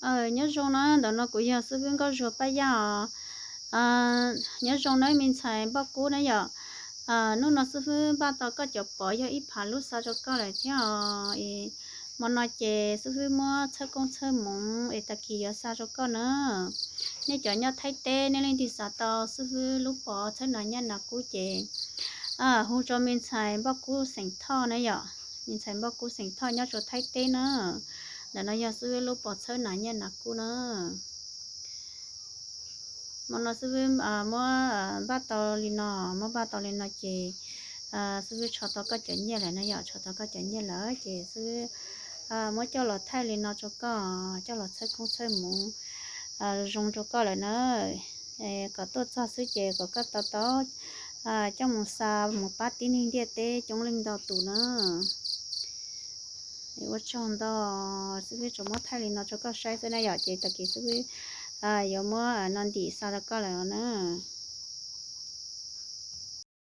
Nyob zoo na, ntawm no kuv yog xib fwb Nkauj Zuag Paj Yaj os. Nyob zoo na me ntxhais Npauj Kub na yom. Hnub no xib fwb npaj tau koj cov pov yog ib phav lub xa rau koj lawm thiab os. Hmo no ces xib fwb muab txhawb koob txhawb hmoov es tag kis yuav xa rau koj na. Nej cov nyob Thaib teb nej leej twg xav tau xib fwb lub pov txhawb nas nyaj nas kub ces hu rau me ntxhais Npauj Kub xeem Thoj na yom. Me ntxhais Npauj Kub xeem Thoj nyob rau Thaib teb na. Ntawm no yog xib fwb lub pov txhawb nas nyaj nas kub na. Hmo no xib fwb muab npaj tau li no, muab npaj tau li no ces xib fwb rho tau koj cov nyiaj lawm na yom, rho tau koj cov nyiaj lawm ces xib fwb muab coj los thaij li no rau koj, coj los txhawb koob txhawb hmoov zoo rau koj lawm na. Kom tuaj txog xwb ces kom koj tau tau coj mus xa mus pab tib neeg ntiaj teb coob leej ntau tus na. Ua tsaug ntau, xib fwb tsuas muab thaij li no rau koj saib xwb na yom, ces tag kis xib fwb yuav muab no ntim xa rau koj lawm na.